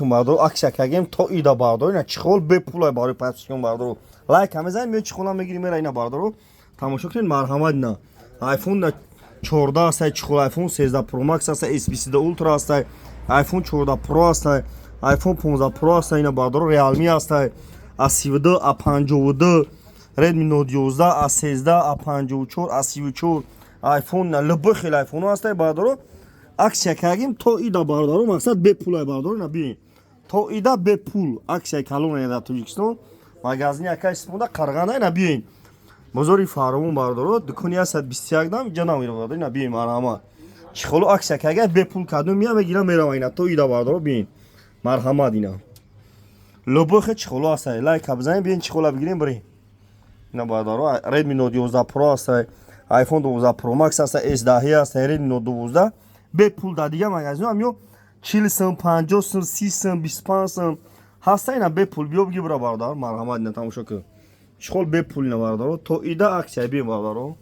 Бародаро, акция кардем то ида, бародаро. Ина чехол бепулай барои подписчикон, бародаро. Лайк мезанем, меё чехола мегирим, мера. Ина, бародаро, тамошо кунед, марҳамат. Ина iPhone на 14 астай чехол, iPhone 13 Pro Max астай, S22 Ultra астай, iPhone 14 Pro астай, iPhone 15 Pro астай. Ина, бародаро, Realme астай, A32, A52, Redmi Note 11, A13, A54, A34, iPhone на любой хел iPhone астай, бародаро. Акция кардем то ида, бародаро, мақсад бепулай, бародаро. Ина бибин, то ида бепул акция калон дар Тоҷикистон, магазини акай Сипонда, Қарғанда. Ина биёин, бозори Фаровон, бародаро, дукони 121 дам иҷа намира, бародаро. Ина биёин, марҳамат. Чехоло акция карга, бепул кардум, мия мегирам, мерава. Ина то ида, бародаро, биёин, марҳамат. Ина любой хел чехоло ҳастай, лайка бизанем, биёин, чехола бигирем, бирем. Ина, бародаро, Redmi Note 11 Pro ҳастай, iPhone 12 Pro Max ҳастай, S10 ҳастай, Redmi Note 12 бепул. Дар дигар магазино ҳам ё 40 сум, 50 сум, 30 сум, 25 сум ҳаста. Ина бепул биё, биги, бира, бародар, марҳамат. Ина тамошо кун, чехол бепул. Ина, бародаро, то ида акция, биён, бародаро.